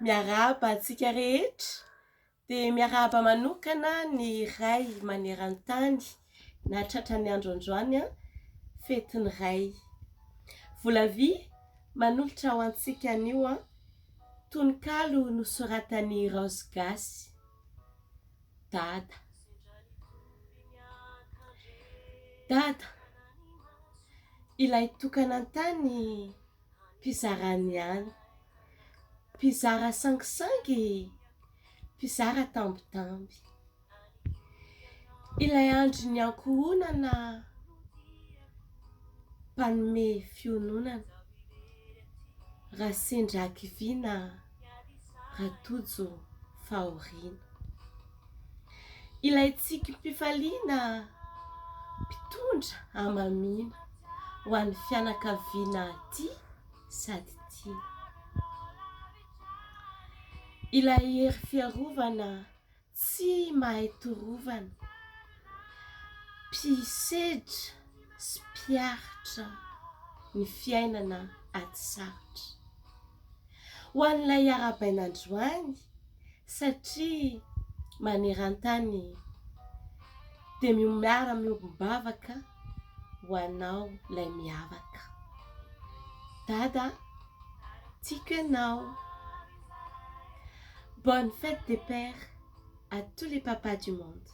Miarahaba antsika rehetra, dia miarahaba manokana ny Ray maneran-tany nahatratra ny andro androany, fetin'ny Ray. Volavy manolotra ho antsika anio tononkalo nosoratan'i Raozy Gasy, Dada. Dada, ilay tokana an-tany mpizara ny any, mpizara sangisangy, mpizara tambitamby. Ilay andrin'ny ankohonana mpanome fiononana, raha sendra hakiviana raha tojo fahoriana. Ilay tsikim-pifaliana mpitondra hamamiana ho an'ny fianakaviana tia sady tiana. Ilay hery fiarovana tsy mahay torovana, mpisedra sy mpiaritra ny fiainana ady sarotra. Ho an'ilay arahabaina androany satria maneran-tany dia miara-miombom-bavaka ho anao ilay miavaka. Dada a, tiako ianao. Bonne fête des pères à tous les papas du monde.